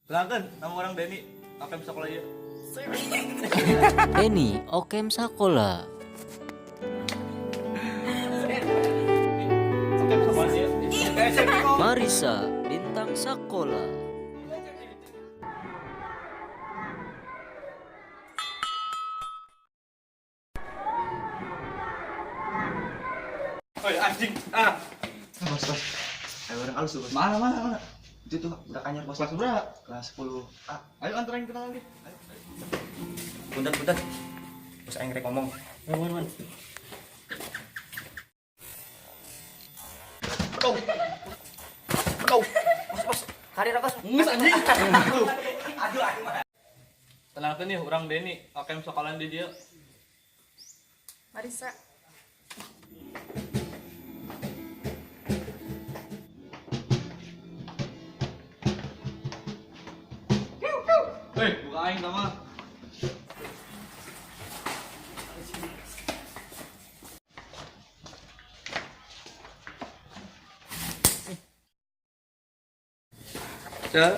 Kenalkan, nama urang Denny, Okem sekolah ya. Denny Okem Sakola. Okem sekolah ya. Marisa Bintang Sakola. Oi, anjing. Ah, Bos, bos. Ayo orang alus tuh, bos. Mana mana mana? Itu tuh udah kanyar, bos. Kelas berapa? Kelas 10 A. Ayo anterin kenal lagi. Punten, punten. Bos aing rek ngomong. Aduh. Aduh. Bos, bos. Karir bos. Nges anjing. Aduh, aduh. Tenang nih, orang Denny, Okem sekolah di dia. Marisa. Hei, buka aing sama. Cek.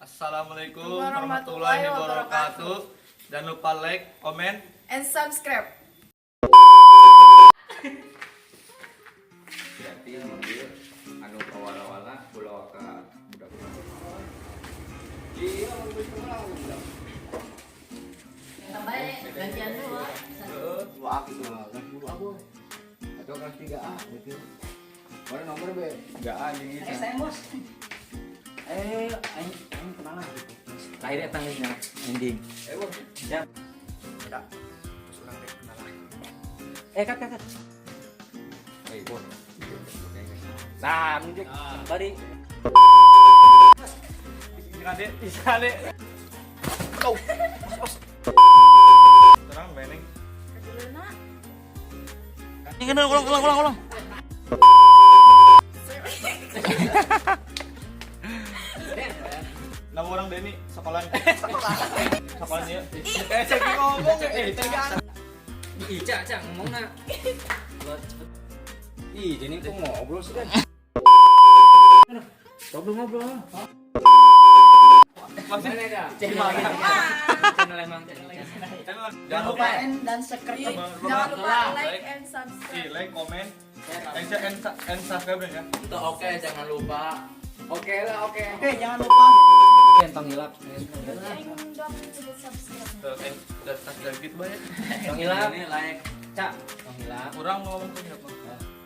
Assalamualaikum warahmatullahi wabarakatuh. Jangan lupa like, komen, And subscribe. Berarti mobil anu kawala-wala ulah ka budak. Gantian dua. 2 A gitu. Kelas 10 A, boy. Atau kelas 3 A gitu. Mana nomor be? 3 A jeung ieu. Saya bos. Eh, aing aing kenalan gitu. Lahir eta geus ending. Eh, bos. Siap. Ya. Terus orang rek kenalan. Eh, kat kat kat. Eh, bos. Nah, munjuk. Bari. Bisa deh, bisa deh. Aduh. Bos, bos. Terang beneng. Keduluna. Ini kan ulang ulang ulang ulang. Nama orang Denny, sekolah. Sekolah. Sekolahnya. Eh, cek ngomong. Eh, cek. Ih, cak cak ngomongna. Cepet. Ih, jadi kok ngobrol sih kan? Ngobrol ngobrol. Masih Channel channel emang channel. Jangan lupa dan subscribe. Jangan lupa like and Ih, subscribe. like, komen, and share, and subscribe ya. Itu oke, jangan lupa. Oke lah, oke. Oke, jangan lupa. Oke, tong hilap. Aing dong udah subscribe. Tuh, dan subscribe gitu banyak. Tong hilap. Like. Cak, tong hilap. Orang ngomong tuh apa?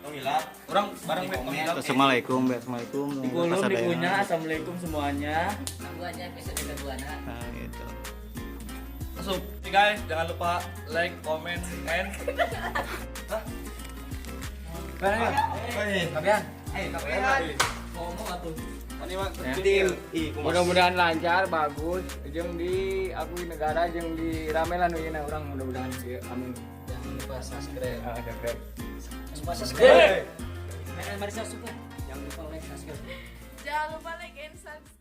Tong hilap. Orang bareng be, tong hilap. Assalamualaikum, Assalamualaikum. Dikulum, dikunyah, assalamualaikum semuanya. Tunggu aja episode kedua nah. Nah, gitu. Langsung. Nih guys, jangan lupa like, komen, and Hah? Kabehan. Kabehan. Ngomong atuh. Ini mah Nanti Ih, kumaha. mudah-mudahan lancar, bagus. Jeung diakui negara, jeung di rame lah nu yeuna urang mudah-mudahan ieu. Amin. Jangan lupa subscribe. Ah, subscribe. Jangan lupa subscribe. Marisa suka. Jangan lupa like, subscribe. Jangan lupa like and subscribe.